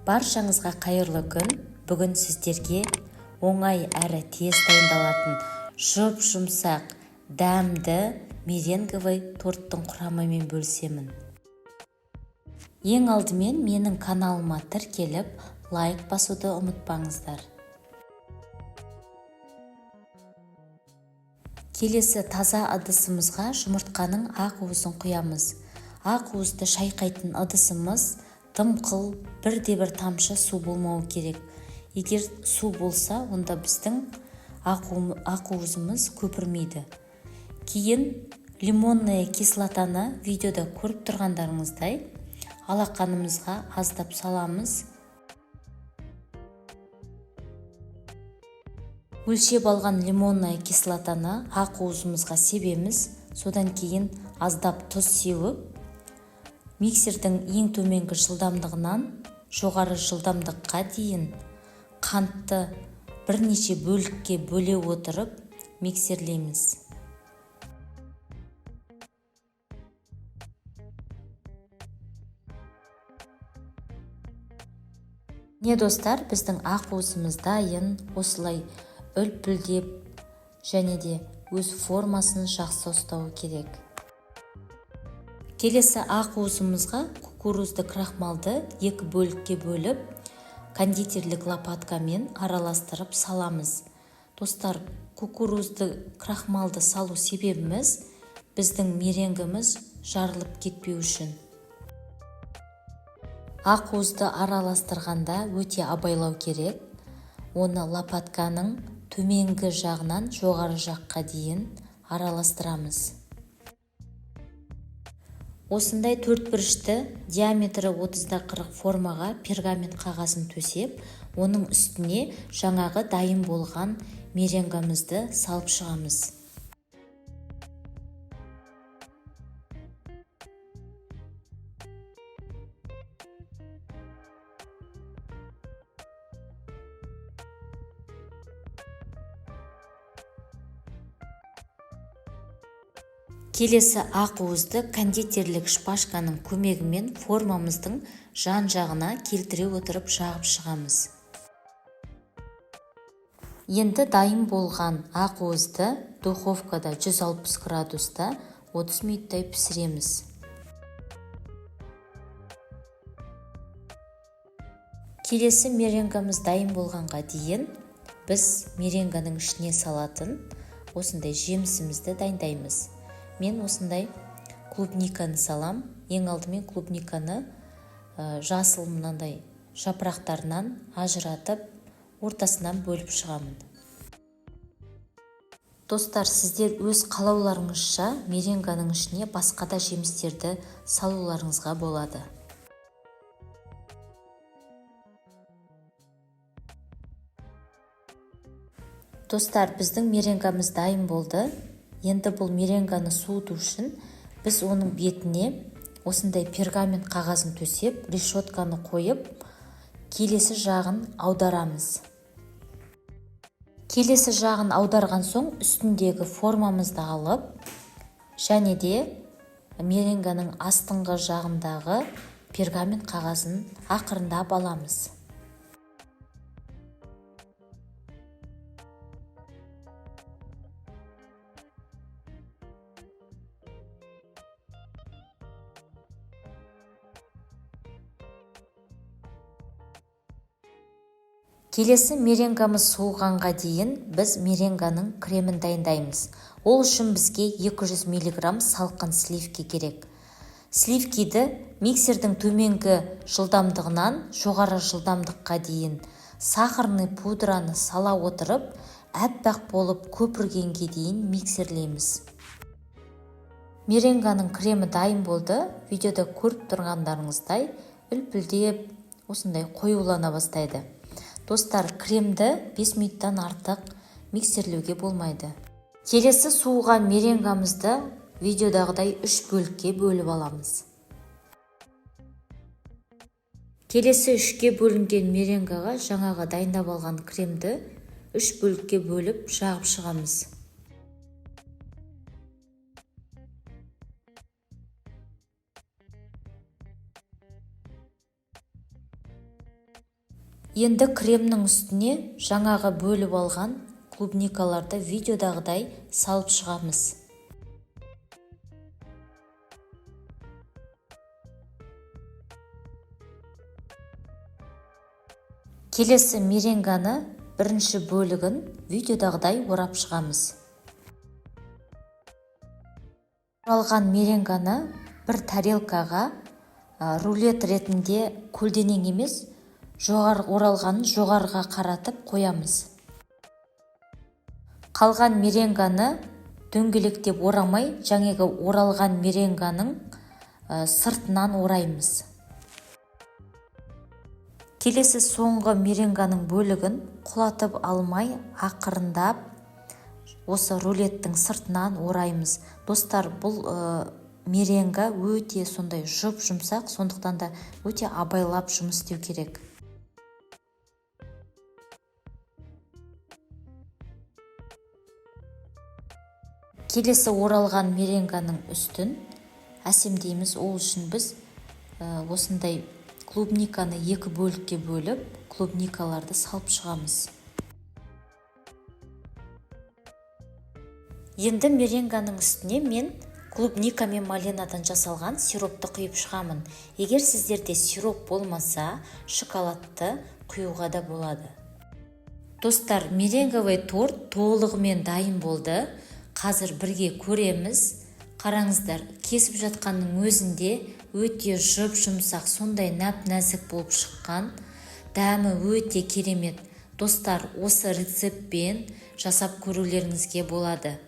Баршаңызға қайырлы күн. Бүгін сіздерге оңай әрі тез дайындалатын жұп-жұмсақ, дәмді меренговый торттың құрамымен бөлісемін. Ең алдымен менің каналыма тіркеліп, лайк басуды ұмытпаңыздар. Келесі таза ыдысымызға жұмыртқаның ақ уызын құямыз. Ақ уызды шайқайтын ыдысымыз дымқыл, бірде-бір тамшы су болмауы керек. Егер су болса, онда біздің ақ уызымыз көпірмейді. Кейін лимонная кислотаны видеода көріп тұрғандарыңыздай алақанымызға аздап саламыз. Өлшеп алған лимонная кислотаны ақ уызымызға себеміз. Содан кейін аздап тұз сеуіп, миксердің ең төменгі жылдамдығынан жоғары жылдамдыққа дейін қантты бірнеше бөлікке бөле отырып миксерлейміз. Міне достар, біздің ақ уызымыз дайын. Осылай үлпілдеп және де өз формасын жақсы ұстауы керек. Келесі ақ уызымызға кукурузды крахмалды екі бөлікке бөліп, кондитерлік лопаткамен араластырып саламыз. Достар, кукурузды крахмалды салу себебіміз біздің меренгіміз жарылып кетпеу үшін. Ақ уызды араластырғанда өте абайлау керек. Оны лопатканың төменгі жағынан жоғары жаққа дейін араластырамыз. Осындай төрт бұрышты диаметрі 30-40 формаға пергамент қағазын төсеп, оның үстіне жаңағы дайын болған меренгамызды салып шығамыз. Келесі ақ уызды кондитерлік шпажканың көмегімен формамыздың жан-жағына келтіре отырып жағып шығамыз. Енді дайын болған ақ уызды духовкада 160 градуста 30 минуттай пісіреміз. Келесі меренгамыз дайын болғанға дейін біз меренганың ішіне салатын осындай жемісімізді дайындаймыз. Мен осындай клубниканы салам. Ең алдымен клубниканы жасыл мынандай жапырақтарынан ажыратып, ортасынан бөліп шығамын. Достар, сіздер өз қалауларыңызша меренганың ішіне басқа да жемістерді салуларыңызға болады. Достар, біздің меренгамыз дайын болды. Енді бұл меренганы суыту үшін біз оның бетіне осындай пергамент қағазын төсеп, решетканы қойып, келесі жағын аударамыз. Келесі жағын аударған соң үстіндегі формамызды алып, және де меренганың астыңғы жағындағы пергамент қағазын ақырындап аламыз. Келесі меренгамыз суығанға дейін біз меренганың кремін дайындаймыз. Ол үшін бізге 200 миллиграмм салқын сливки керек. Сливкиді миксердің төменгі жылдамдығынан жоғары жылдамдыққа дейін сахарный пудраны сала отырып, әппақ болып көпіргенге дейін миксерлейміз. Меренганың кремі дайын болды. Видеода көріп тұрғандарыңыздай үлпілдеп осындай қоюлана бастайды. Достар, кремді 5 минуттан артық миксерлеуге болмайды. Келесі суыған меренгамызды видеодағыдай 3 бөлікке бөліп аламыз. Келесі 3-ке бөлінген меренгаға жаңағы дайындап алған кремді 3 бөлікке бөліп жағып шығамыз. Енді кремнің үстіне жаңағы бөліп алған клубникаларды видеодағыдай салып шығамыз. Келесі меренганы бірінші бөлігін видеодағыдай орап шығамыз. Оралған меренганы бір тарелкаға рулет ретінде көлденең емес, жоғары оралғанын жоғарыға қаратып қоямыз. Қалған меренганы дөңгелектеп орамай, жаңағы оралған меренганың сыртынан ораймыз. Келесі соңғы меренганың бөлігін құлатып алмай, ақырындап осы рулеттің сыртынан ораймыз. Достар, бұл меренга өте сондай жұп-жұмсақ, сондықтан да өте абайлап жұмыс істеу керек. Келесі оралған меренганың үстін әсемдейміз. Ол үшін біз осындай клубниканы екі бөлікке бөліп, клубникаларды салып шығамыз. Енді меренганың үстіне мен клубника мен малинадан жасалған сиропты құйып шығамын. Егер сіздерде сироп болмаса, шоколадты құюға да болады. Достар, меренговый торт толығымен дайын болды. Қазір бірге көреміз. Қараңыздар, кесіп жатқанның өзінде өте жұп-жұмсақ, сондай нәп-нәзік болып шыққан. Дәмі өте керемет. Достар, осы рецептпен жасап көрулеріңізге болады.